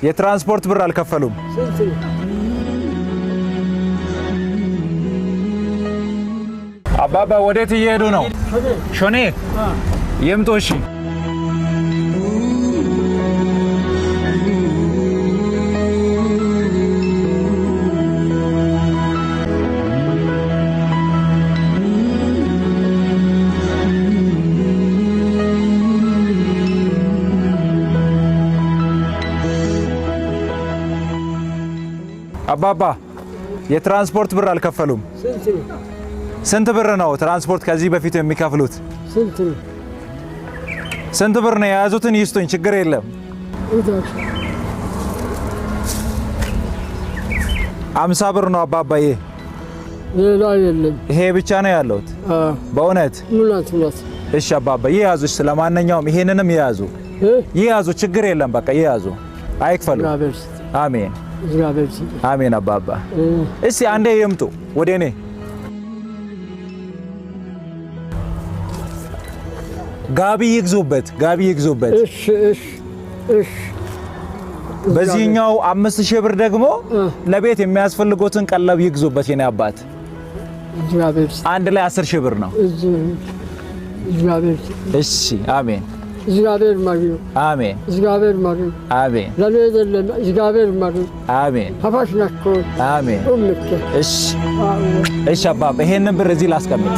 የትራንስፖርት ብር አልከፈሉም። ስንት ነው? አባባ ወዴት እየሄዱ ነው? ሾኔ ይምጡ። እሺ። አባባ የትራንስፖርት ብር አልከፈሉም። ስንት ነው? ስንት ብር ነው ትራንስፖርት ከዚህ በፊት የሚከፍሉት? ስንት ነው? ስንት ብር ነው የያዙትን ይስጡኝ፣ ችግር የለም። እዛች 50 ብር ነው አባባዬ። ሌላ የለም። ይሄ ብቻ ነው ያለሁት በእውነት። እውነት እውነት። እሺ አባባ ይያዙ። እሺ ለማንኛውም ይሄንንም ይያዙ፣ ይያዙ፣ ችግር የለም። በቃ ይያዙ፣ አይክፈሉ። እግዚአብሔር ይስጥ። አሜን እግዚአብሔር ይስጥ። አሜን። አባባ እስቲ አንዴ ይምጡ ወደ እኔ። ጋቢ ይግዙበት፣ ጋቢ ይግዙበት። እሺ እሺ እሺ። በዚህኛው 5,000 ብር ደግሞ ለቤት የሚያስፈልጎትን ቀለብ ይግዙበት። የኔ አባት እግዚአብሔር ይስጥ። አንድ ላይ 10,000 ብር ነው። እግዚአብሔር ይስጥ። እሺ አሜን እግዚአብሔር ማግኘው አሜን እግዚአብሔር ማግኘው አሜን ለኔ አይደለም እግዚአብሔር ማግኘው አሜን ሀፋሽ ናኮ አሜን። ኡምከ እሺ እሺ አባባ ይሄንን ብር እዚህ ላስቀምጥ።